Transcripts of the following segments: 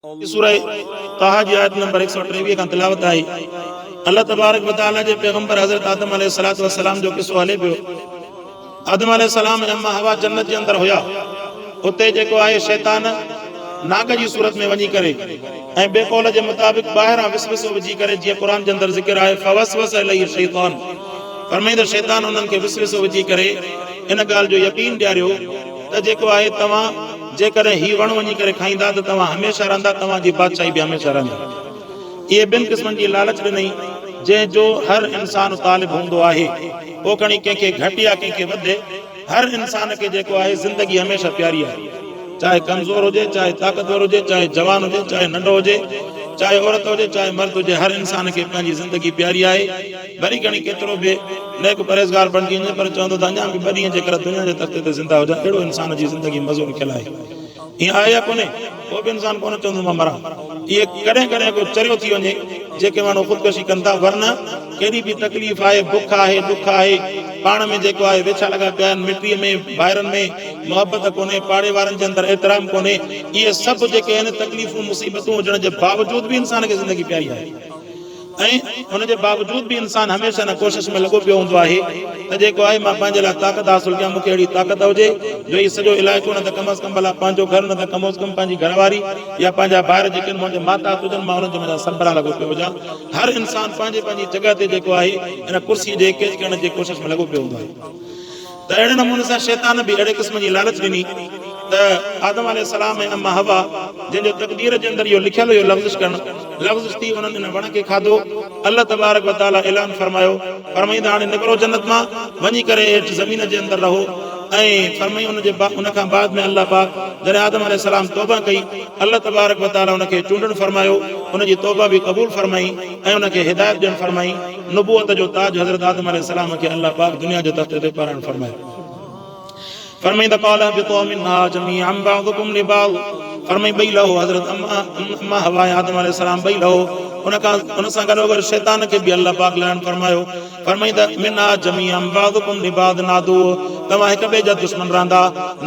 سورة طه جي آيت نمبر 123 کان تلاوت آهي. الله تبارڪ و تعالي جي پيغمبر حضرت آدم عليه الصلوة والسلام جو قصو هلي پيو. آدم عليه السلام ۽ اما حوا جنت جي اندر هيا. اتي جيڪو آهي شيطان ناگ جي صورت ۾ وڃي ڪري ۽ ٻي قول جي مطابق ٻاهران وسوسو وجهي ڪري جيئن قرآن جي اندر ذڪر آهي فوسوس اليه الشيطان فرمائي ته شيطان انهن کي وسوسو وجهي ڪري ان ڳالهه جو يقين ڏياريو ته جيڪو آهي توهان جيڪڏهن هي وڻ وڃي ڪري کائيندا ته توهان هميشه رهندا، توهان جي بادشاهي به هميشه رهندي. اهي ٻن قسمن جي لالچ ڏنئي، جنهن جو هر انسان طالب هوندو آهي. پوء کڻي ڪنهن کي گهٽ يا ڪنهن کي وڌ، هر انسان کي جيڪو آهي زندگي هميشه پياري آهي. چاهي ڪمزور هجي، چاهي طاقتور هجي، چاهي جوان هجي، چاهي ننڍو هجي، چاهي عورت هجي، چاهي مرد هجي، هر انسان کي پنهنجي زندگي پياري آهي. ڀلي کڻي ڪيترو به نيڪ پرهيزگار بڻجي وڃي پر چوندو ته اڃا به ٻه ڏينهن جيڪر دنيا جي تختي تي زنده هجان اهڙو انسان جي زندگي مزو رکيل آهي ائين آهي يا ڪونهي ڪو به انسان ڪونه چوندو مان مران اهي ڪڏهن ڪڏهن ڪو چريو ٿي وڃي جيڪي ماڻهو خودڪشي ڪن ٿا ورنه ڪيڏي به تڪليف آهي بک آهي ڏک آهي پاڻ ۾ جيڪو آهي ويڇا لڳا پيا آهن مٽي ۾ ڀائرن ۾ محبت ڪونهي پاڙي وارن جي اندر احترام ڪونهي اهي سڀ جيڪي آهن تڪليفون مصيبتون هجڻ جي باوجود به انسان کي زندگي پياري آهي ۽ ان جي باوجود به انسان هميشه ان ڪوشش ۾ لڳو پيو هوندو آهي ته جيڪو آهي مان پنهنجي لاء طاقت حاصل ڪيان مون کي اهڙي طاقت هجي جو هي سڄو علائقو نه ته ڪم از ڪم ڀلا پنهنجو گهر نه ته ڪم از ڪم پنهنجي گهر واري يا پنهنجا ڀائر جيڪي آهن منهنجي ماتحت هجن مان انهن جي منجهان سربراهه لڳو پيو هجان هر انسان پنهنجي پنهنجي جڳهه تي جيڪو آهي ان ڪرسي جي ڪيچ ڪرڻ جي ڪوشش ۾ لڳو پيو هوندو آهي. ته اهڙي نموني سان شيطان به اهڙي قسم جي لالچ ڏني ته آدم عليه السلام ۽ اما حوا جنهن جو تقدير جي اندر اهو لکيل هيو لغزش ڪرڻ لغزش ٿي انهن ان وڻ کي کاڌو الله تبارڪ وتعالي اعلان فرمايو فرمائين ته هاڻي نڪرو جنت مان وڃي ڪري هيٺ زمين جي اندر رهو ۽ فرمائين ان جي ان کان بعد ۾ الله پاڪ جڏهن آدم عليه السلام توبه ڪئي الله تبارڪ وتعالي ان کي چونڊڻ فرمايو ان جي توبه به قبول فرمائي ۽ ان کي هدايت ڏيڻ فرمائي نبوت جو تاج حضرت آدم عليه السلام کي الله پاڪ دنيا جي تختي تي پارائڻ فرمايو. فرمائين ته قال اهبطوا منها جميعا بعضكم لبعض فرمائين ٻئي لهو حضرت اما حوا ۽ آدم عليه السلام ٻئي لهو ان کان ان سان گڏوگڏ شيطان کي به الله پاڪ لهڻ فرمايو فرمائين ته منها جميعا بعضكم لبعض عدو توهان هڪ ٻئي جا دشمن رهندا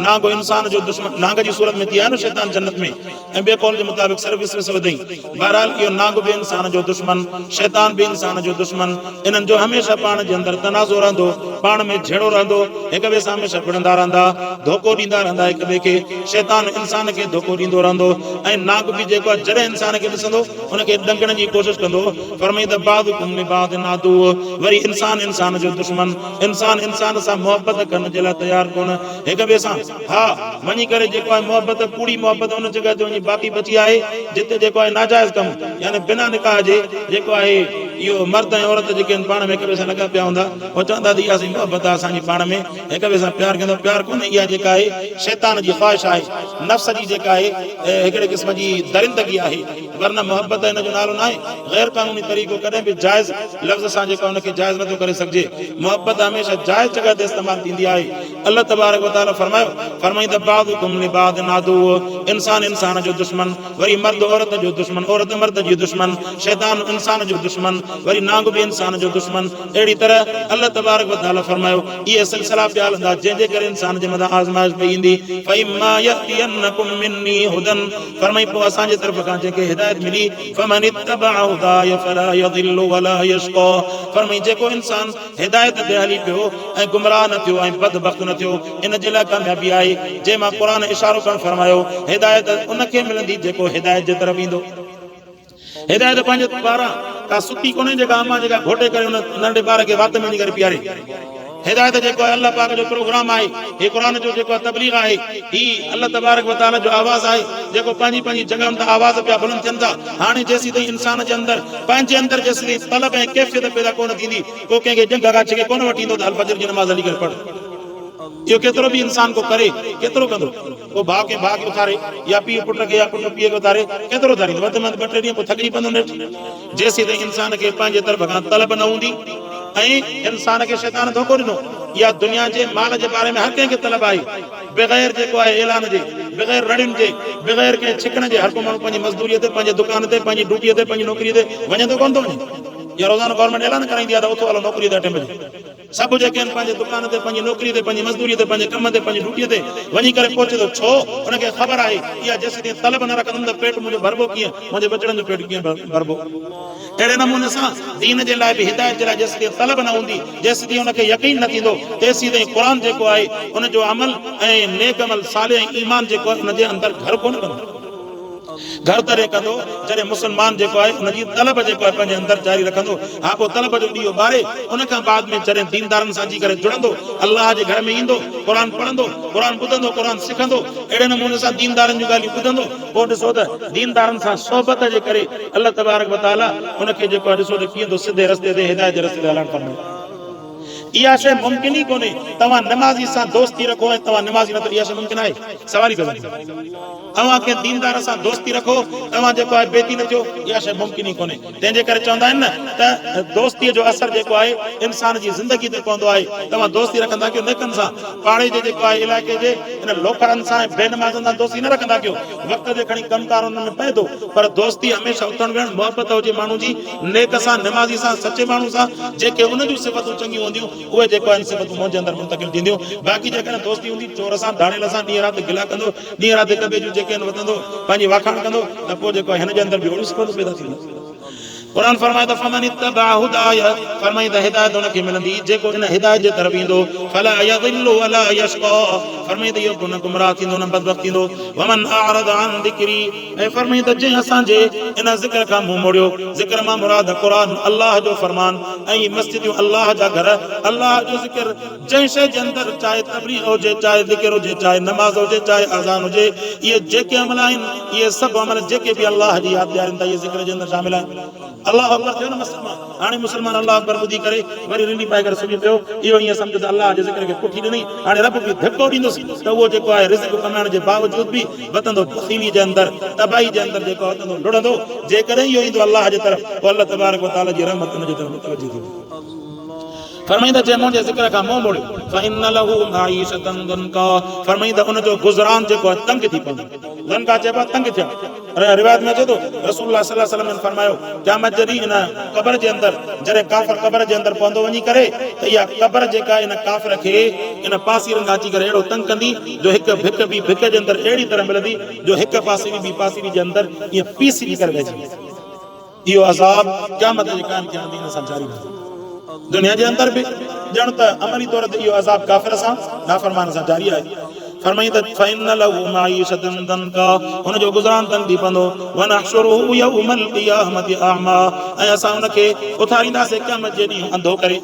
نانگ انسان جو دشمن نانگ جي صورت ۾ ٿي آيو نه شيطان جنت ۾ ۽ ٻئي قول جي مطابق صرف وسوسو وڌئين. بهرحال اهو نانگ به انسان جو دشمن، شيطان به انسان جو دشمن، انهن جو هميشه پاڻ جي اندر تنازعو رهندو، پاڻ ۾ جهيڙو رهندو، هڪ ٻئي سان هميشه وڙهندا رهندا، ڌوڪو ڏيندا رهندا هڪ ٻئي کي، شيطان انسان کي ڌوڪو ڏيندو رهندو ۽ نانگ به جيڪو آهي جڏهن انسان کي ڏسندو ان کي ڏنگڻ جي ڪوشش ڪندو، فرمائين ته بعضڪم لبعض عدو، وري انسان انسان جو دشمن، انسان انسان سان محبت ڪرڻ جي لاء تيار ڪونه، هڪ ٻئي سان. ها، وڃي ڪري جيڪو آهي محبت، ڪوڙي محبت ان جڳهه تي وڃي باقي بچي آهي، جتي جيڪو آهي ناجائز ڪم، يعني بنا نڪاح جي، جيڪو آهي اهو مرد ۽ عورت جيڪي آهن پاڻ ۾ هڪ ٻئي سان لڳا پيا هوندا، هو چوندا ته اها اسان جي محبت آهي، اسان جي پاڻ ۾ هڪ ٻئي سان پيار ڪيون ٿا، پيار ڪونهي، اها جيڪا آهي شيطان جي خواهش آهي، نفس جي جيڪا آهي هڪڙي قسم جي درندگي آهي، ورنه محبت ان جو نالو ناهي، غير قانوني طريقو ڪڏهن به جائز لفظ سان جيڪا ان کي جائز نٿو ڪري سگهجي، محبت هميشه جائز جڳهه تي استعمال ٿيندي آهي. الله تبارڪ و تعالي فرمايو، فرمائين ته بعضڪم لبعض عدو، انسان انسان جو دشمن، وري مرد عورت جو دشمن، عورت مرد جي دشمن، شيطان انسان جو دشمن، وري نانگ به انسان جو دشمن، اهڙي طرح الله تبارڪ و تعالي فرمايو، اهي سلسلا پيا هلندا جنهن جي ڪري انسان جي مٿان آزمائش پئي ايندي، فاما ياتينڪم مني هدي فرمائين پوء اسان جي طرف کان جنهن کي هدايت ملي، فمن اتبع هداي فلا يضل ولا يشقي فرمائين جيڪو انسان هدايت تي هلي پيو ۽ گمراهه نه ٿيو ۽ بدبخت نه ٿيو، ان جي لاء ڪاميابي آهي، جنهن مان قرآن اشارو ڪرڻ فرمايو، هدايت ان کي ملندي جيڪو هدايت جي طرف ايندو. هدايت پنهنجي پاران ڪا ستي ڪونهي جيڪا امان جيڪا گهوٽي ڪري ان ننڍي ٻار کي وات ۾ وڃي ڪري پياري. هدايت جيڪو آهي الله پاڪ جو پروگرام آهي، هي قرآن جو جيڪو آهي تبليغ آهي، هي الله تبارڪ وتعالي جو آواز آهي جيڪو پنهنجي پنهنجي جڳهن تان آواز پيا بلند ٿين ٿا. هاڻي جيسيتائين انسان جي اندر پنهنجي اندر جيسيتائين طلب ۽ ڪيفيت پيدا ڪونه ٿيندي، ڪو ڪنهن کي ڄنگهه کان ڇڪي ڪونه وٺي ايندو ته هل فجر جي نماز هلي ڪري پڙهه. اهو ڪيترو به انسان ڪو ڪري، ڪيترو ڪندو؟ ڪو ڀاء ڪنهن ڀاء کي اٿاري يا پيء پٽ کي يا پٽ پيء کي اٿاري، ڪيترو اٿاريندو؟ وڌ ۾ وڌ ٻه ٽي ڏينهن پوء ٿڪجي پوندو نيٺ. جيسيتائين انسان کي پنهنجي طرف کان طلب نه هوندي ۽ انسان کي شيطان ڌوڪو ڏنو. اها دنيا جي مال جي باري ۾ هر ڪنهن کي طلب آهي. بغير جيڪو آهي اعلان جي، بغير رڙين جي، بغير ڪنهن ڇڪڻ جي هر ڪو ماڻهو پنهنجي مزدوريء تي، پنهنجي دڪان تي، پنهنجي ڊيوٽيء تي، پنهنجي نوڪريء تي وڃي ٿو ڪونه ٿو وڃي؟ يا روزانو گورنمينٽ اعلان ڪرائيندي آهي ته اٿو هلو نوڪريء تي اٺين بجي. سڀ جيڪي آهن پنهنجي دڪان تي، پنهنجي نوڪري تي، پنهنجي مزدوري تي، پنهنجي ڪم تي، پنهنجي ڊيوٽيء تي وڃي ڪري پهچي ٿو. ڇو؟ ان کي خبر آهي اها جيسيتائين طلب نه رکندم ته پيٽ منهنجو ڀربو ڪيئن، منهنجي ٻچڙن جو پيٽ ڪيئن ڀربو. اهڙي نموني سان دين جي لاء به هدايت جي لاء جيسيتائين طلب نه هوندي، جيسيتائين ان کي يقين نه ٿيندو، تيسيتائين قرآن جيڪو آهي ان جو عمل ۽ نيڪ عمل صالح ۽ ايمان جيڪو آهي ان جي اندر گهر ڪونه ڪندو. گهر تڏهن ڪندو جڏهن مسلمان جيڪو آهي ان جي طلب جيڪو آهي پنهنجي اندر جاري رکندو. ها پوء طلب جو ڏيئو ٻاري ان کان بعد ۾ جڏهن ديندارن سان اچي ڪري جڙندو، الله جي گهر ۾ ايندو، قرآن پڙهندو، قرآن ٻڌندو، قرآن سکندو، اهڙي نموني سان ديندارن جون ڳالهيون ٻڌندو، پوء ڏسو ته ديندارن سان صحبت جي ڪري الله تبارڪ وتعاليٰ ان کي جيڪو آهي ڏسو ته ڪيئن ٿو سڌي رستي تي هدايت جي رستي تي هلائڻ فرمائي. اها شيء ممڪن ئي ڪونهي توهان نمازي سان دوستي رکو ۽ توهان نمازي نه ٿيو اها شيء ممڪن آهي؟ سوال ئي پيدا نه ٿيندو. اوهان ڪنهن ديندار سان دوستي رکو، توهان جيڪو آهي بي دين ٿيو، اها شيء ممڪن ئي ڪونهي. تنهن جي ڪري چوندا آهن نه ته دوستيء جو اثر جيڪو آهي انسان جي زندگي تي پوندو آهي. توهان دوستي رکندا ڪيو نيڪن سان، پاڙي جي جيڪو آهي علائقي جي ان لوفرن سان ۽ بي نمازن سان دوستي نه رکندا ڪيو. وقت تي کڻي ڪم ڪار انهن ۾ پئي ٿو، پر دوستي هميشه اٿڻ ويهڻ محبت هجي ماڻهو جي نيڪ سان، نمازي سان، سچي ماڻهو سان، جيڪي ان جون صفتون چڱيون هونديون، اهي جيڪو آهن صفتون منهنجي اندر منتقل ٿينديون. باقي جيڪڏهن دوستي هوندي چور سان، ڌاڙيل سان، ڏينهن رات گلا ڪندو، ڏينهن رات هڪ ٻئي جون جيڪي آهن وتندو، پنهنجي واکاڻ ڪندو ته پوء جيڪو آهي هن جي اندر به اهڙيون صفتون پيدا ٿينديون. قرآن فرمائي ٿو فمن اتبع هداي فرمائي ته هدايت ان کي ملندي جيڪو ان هدايت جي طرف ايندو فلا يضل ولا يشقى فرمائي ته اهو نه گمراهه ٿيندو نه بدبخت ٿيندو ومن اعرض عن ذڪري ۽ فرمائي ته جنهن اسان جي ان ذڪر کان منهن موڙيو ذڪر مان مراد قرآن الله جو فرمان ۽ مسجديون الله جا گهر الله جو ذڪر جنهن شيء جي اندر چاهي تبليغ هجي، چاهي ذڪر هجي، چاهي نماز هجي، چاهي اذان هجي، اهي جيڪي عمل آهن، اهي سڀ عمل جيڪي به الله جي ياد ڏيارين ٿا، اهي ذڪر جي اندر شامل آهن. الله اڪبر ٿيو نه مسلمان، هاڻي مسلمان الله اڪبر ٻڌي ڪري وري رنڊي پائي ڪري سمهي پيو، اهو ائين سمجهو ته الله جي ذڪر کي پٺي ڏني، هاڻي رب به ڌڪو ڏيندس ته اهو جيڪو آهي رزق ڪمائڻ جي باوجود به وتندو بخيلي جي اندر، تباهي جي اندر جيڪو آهي وتندو لڙهندو، جيڪڏهن اهو ايندو الله جي طرف پوء الله تبارڪ وتعاليٰ جي رحمت ان جي طرف متوجه ٿيندي. فرمائين ته جنهن منهنجي ذڪر کان منهن موڙيو، فإن له معيشة ضنڪا، فرمائين ته ان جو گذران جيڪو آهي تنگ ٿي پوندو. ضنڪا چئبو آهي تنگ ٿيڻ. روايت ۾ اچي ٿو، رسول الله صلي الله عليه وسلم جن فرمايو، قيامت جي ڏينهن ان قبر جي اندر جڏهن ڪافر قبر جي اندر پوندو وڃي ڪري ته اها قبر جيڪا ان ڪافر کي ان پاسيرن کان اچي ڪري اهڙو تنگ ڪندي جو هڪ ڀڪ ٻي ڀڪ جي اندر اهڙي طرح ملندي جو هڪ پاسيري ٻي پاسيري جي اندر ائين پيسجي ڪري رهجي ويندي. اهو عذاب قيامت جي قائم ٿيڻ ڏينهن سان جاري رهندو. دنيا جي اندر به ڄڻ ته عملي طور تي اهو عذاب ڪافر سان، نافرمان سان جاري آهي. فرمائين ته فإن له معيشة ضنڪا هن جو گذران تنگ ٿي پوندو ونحشره يوم القيامة اعميٰ ۽ اسان ان کي اٿارينداسين قيامت جي ڏينهن انڌو ڪري.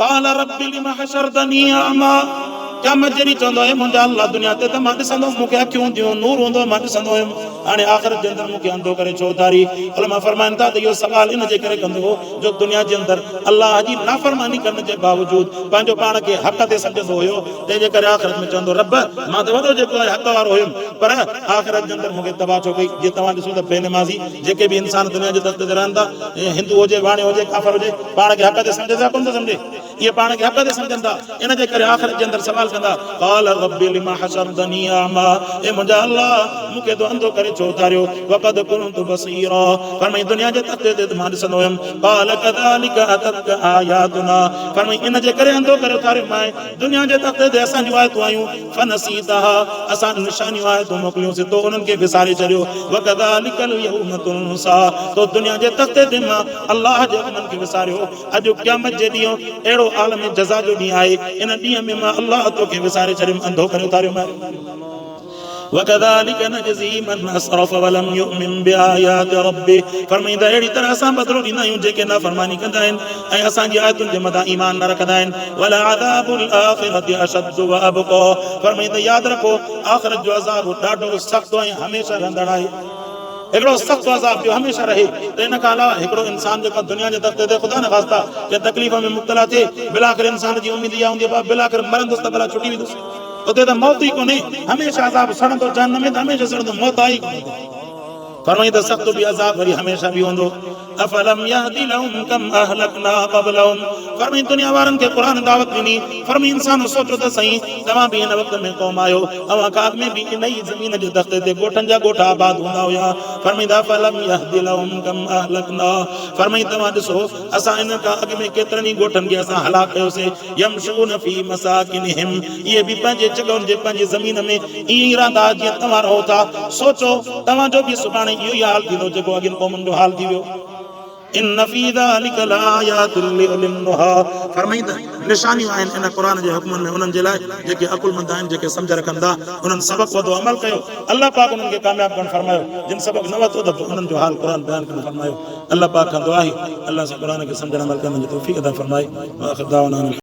قال رب لم حشرتني اعميٰ قيامت جي ڏينهن چوندو اي منهنجا الله دنيا تي ته مان ڏسندو هوس مون کي اکيون هونديون هيون نور هوندو هو مان ڏسندو هيم هاڻي آخرت جي اندر مون کي انڌو ڪري ڇو اٿاري علماء فرمائن ٿا ته اهو سوال ان جي ڪري ڪندو هو جو دنيا جي اندر الله جي نافرماني ڪرڻ جي باوجود پنهنجو پاڻ کي حق تي سمجهندو هيو تنهن جي ڪري آخرت ۾ چوندو رب مان ته وڏو جيڪو آهي حق وارو هيم پر آخرت جي اندر مون کي تباهه ڇو ڪئي جيئن توهان ڏسو ته بي نمازي جيڪي به انسان دنيا جي تخت تي رهن ٿا هندو هجي واڻيو هجي ڪافر هجي پاڻ کي حق تي سمجهي ٿو يا ڪونه ٿو سمجهي؟ اهي پاڻ کي حق تي سمجهن ٿا، ان جي ڪري آخرت جي اندر سوال ڪندا، قال رب لم حشرتني اعميٰ، اي منهنجا الله! مون کي تو انڌو ڪري ڇو اٿاريو؟ وقد ڪنت بصيرا، فرمائين دنيا جي تختي تي ته مان ڏسندو هيم، قال ڪذلڪ اتتک آياتنا، فرمائين ان جي ڪري انڌو ڪري اٿاريومانء، دنيا جي تختي تي اسان جون آيتون آيون، فنسيتها، اسان نشانيون آيتون موڪليونسين تو انهن کي وساري ڇڏيو، وڪذلڪ اليوم تنسيٰ، تو دنيا جي تختي تي مان الله جي حڪمن کي وساريو، اڄ قيامت جي ڏينهن اهڙو عالم جزا جو ڏينهن آهي، ان ڏينهن ۾ مان الله توکي وساري ڇڏيم، انڌو ڪري اٿاريومانء. وڪذلڪ نجزي من اسرف ولم يؤمن بآيات ربه فرمائين ته اهڙي طرح اسان بدلو ڏيندا آهيون جيڪي نافرماني ڪندا آهن ۽ اسان جي آيتن جي مٿان ايمان نه رکندا آهن ولعذاب الاخرة اشد وابقي فرمائين ته ياد رکو آخرت جو عذاب ڏاڍو سخت ۽ هميشه رهندڙ آهي. هڪڙو سخت عذاب جو هميشه رهي ته ان کان علاوه هڪڙو انسان جيڪو دنيا جي تختي تي خدا نخواسته ڪنهن تڪليف ۾ مبتلا ٿئي بالاخر انسان جي اميد اها هوندي آهي بالاخر مرندس ته ڀلا ڇٽي ويندس اتي ته موت ئي ڪونهي هميشه عذاب سڙندو جهنم ۾ ته هميشه سڙندو موت آهي ئي ڪونه اتي فرمائي ته سخت به عذاب وري هميشه به هوندو. افلم يهد لهم ڪم اهلڪنا قبلهم فرمائين دنيا وارن کي قرآن دعوت ڏني فرمائين انسانو سوچو ته سهي توهان به هن وقت ۾ قوم آهيو اوهان کان اڳ ۾ به ان ئي زمين جي تختي تي ڳوٺن جا ڳوٺ آباد هوندا هيا فرمائين ته افلم يهد لهم ڪم اهلڪنا فرمائين توهان ڏسو اسان انهن کان اڳ ۾ ڪيترن ئي ڳوٺن کي اسان هلاڪ ڪيوسي يمشون في مساڪنهم اهي به پنهنجي جڳهن جي پنهنجي زمين ۾ ائين ئي رهندا جيئن توهان رهو ٿا. سوچو، توهان جو به سڀاڻي اهو ئي حال ٿيندو جيڪو اڳين قومن جو حال ٿي ويو. ان في ذلک لآيات لأولي النهي فرمائين ته نشانيون آهن ان قرآن جي حڪمن ۾ انهن جي لاء جيڪي عقلمند آهن جيڪي سمجهه رکن ٿا. انهن سبق وڌو عمل ڪيو الله پاڪ انهن کي ڪامياب ڪرڻ فرمايو جن سبق نه ورتو ته پوء انهن جو حال قرآن بيان ڪرڻ فرمايو. الله پاڪ کان دعا آهي الله سان قرآن کي سمجهڻ عمل ڪرڻ جي توفيق عطا فرمائي. واخر دعوانا ان.